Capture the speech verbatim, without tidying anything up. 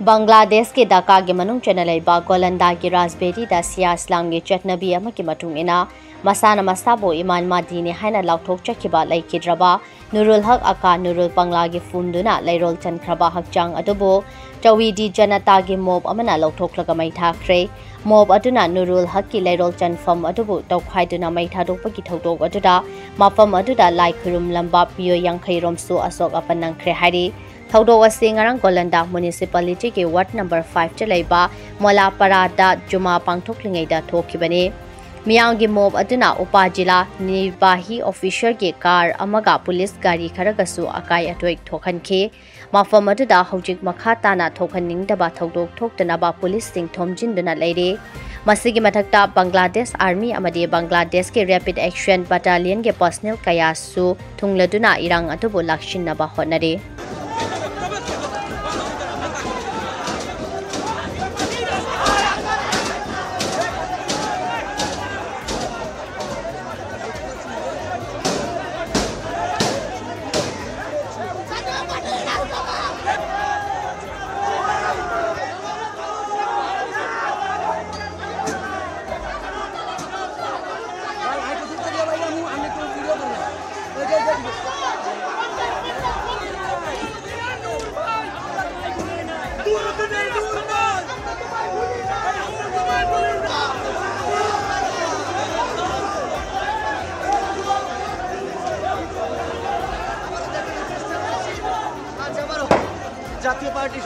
ꯕꯪꯒ꯭ꯂꯥꯗꯦꯁꯀꯤ ꯙꯥꯀꯥꯒꯤ ꯃꯅꯨꯡ ꯆꯟꯅ ꯂꯩꯕ ꯒꯣꯂꯟꯗꯥꯒꯤ ꯔꯥꯖꯕꯦꯔꯤꯗ ꯁꯤꯌꯥ ꯏꯁꯂꯥꯝꯒꯤ ꯆꯠꯅꯕꯤ ꯑꯃꯒꯤ ꯃꯇꯨꯡ ꯏꯟꯅ, ꯃꯁꯥꯅ ꯃꯁꯥꯕꯨ ꯏꯃꯥꯟ ꯃꯥꯗꯤꯅꯤ ꯍꯥꯏꯅ ꯂꯥꯎꯊꯣꯛꯆꯈꯤꯕ ꯂꯩꯈꯤꯗ꯭ꯔꯕ ꯅꯨꯔꯨꯜ ꯍꯛ ꯑꯀꯥ ꯅꯨꯔꯨꯜ ꯄꯪꯂꯥꯒꯤ ꯐꯨꯝꯗꯨꯅ ꯂꯩꯔꯣꯜ ꯆꯟꯈ꯭ꯔꯕ ꯍꯛꯆꯥꯡ ꯑꯗꯨꯕꯨ ꯆꯧꯋꯤꯗꯤ ꯖꯅꯇꯥꯒꯤ ꯃꯣꯕ ꯑꯃꯅ ꯂꯧꯊꯣꯛꯂꯒ ꯃꯩ ꯊꯥꯈ꯭ꯔꯦ꯫ ꯃꯣꯕ ꯑꯗꯨꯅ ꯅꯨꯔꯨꯜ ꯍꯛꯀꯤ ꯂꯩꯔꯣꯜ ꯆꯟꯐꯝ ꯑꯗꯨꯕꯨ ꯇꯧꯈꯥꯏꯗꯨꯅ ꯃꯩ ꯊꯥꯗꯣꯛꯄꯒꯤ ꯊꯧꯗꯣꯛ ꯑꯗꯨꯗ ꯃꯐꯝ ꯑꯗꯨꯗ ꯂꯥꯏ ꯈꯨꯔꯨꯝꯂꯝꯕ ꯃꯤꯑꯣꯏ ꯌꯥꯡꯈꯩ ꯔꯣꯝꯁꯨ ꯑꯁꯣꯛ ꯑꯄꯟ ꯅꯪꯈ꯭ꯔꯦ ꯍꯥꯏꯔꯤ꯫ ꯊꯧꯗꯣꯛ ꯑꯁꯤ ꯉꯔꯥꯡ ꯒꯣꯂꯟꯗꯥ ꯃ꯭ꯌꯨꯅꯤꯁꯤꯄꯥꯂꯤꯇꯤꯒꯤ ꯋꯥꯔꯗ ꯅꯝꯕꯔ ꯐꯥꯏꯚꯇ ꯂꯩꯕ ꯃꯣꯂꯥꯄꯥꯔꯥꯗ ꯖꯨꯃꯥ ꯄꯥꯡꯊꯣꯛꯂꯤꯉꯩꯗ ꯊꯣꯛꯈꯤꯕꯅꯤ꯫ ꯃꯤꯌꯥꯝꯒꯤ ꯃꯣꯕ ꯑꯗꯨꯅ ꯎꯄꯥꯖꯤꯂꯥ ꯅꯤꯔꯕꯥꯍꯤ ꯑꯣꯐꯤꯁꯔꯒꯤ ꯀꯥꯔ ꯑꯃꯒ ꯄꯨꯂꯤꯁ ꯒꯥꯔꯤ ꯈꯔꯒꯁꯨ ꯑꯀꯥꯏ ꯑꯇꯣꯏ ꯊꯣꯛꯍꯟꯈꯤ꯫ ꯃꯐꯝ ꯑꯗꯨꯗ ꯍꯧꯖꯤꯛ ꯃꯈꯥ ꯇꯥꯅ ꯊꯣꯛꯍꯟꯅꯤꯡꯗꯕ ꯊꯧꯗꯣꯛ ꯊꯣꯛꯇꯅꯕ ꯄꯨꯂꯤꯁꯁꯤꯡ ꯊꯣꯝꯖꯤꯟꯗꯨꯅ ꯂꯩꯔꯤ꯫ ꯃꯁꯤꯒꯤ ꯃꯊꯛꯇ ꯕꯪꯒ꯭ꯂꯥꯗꯦꯁ ꯑꯥꯔꯃꯤ ꯑꯃꯗꯤ ꯕꯪꯒ꯭ꯂꯥꯗꯦꯁꯀꯤ ꯔꯦꯄꯤꯗ ꯑꯦꯛꯁꯟ ꯕꯠꯇꯥꯂꯤꯌꯟꯒꯤ ꯄꯔꯁꯅꯦꯜ ꯀꯌꯥꯁꯨ ꯊꯨꯡꯂꯗꯨꯅ ꯏꯔꯥꯡ ꯑꯗꯨꯕꯨ ꯂꯥꯛꯁꯤꯟꯅꯕ ꯍꯣꯠꯅꯔꯤ꯫ জাতীয় পার্টি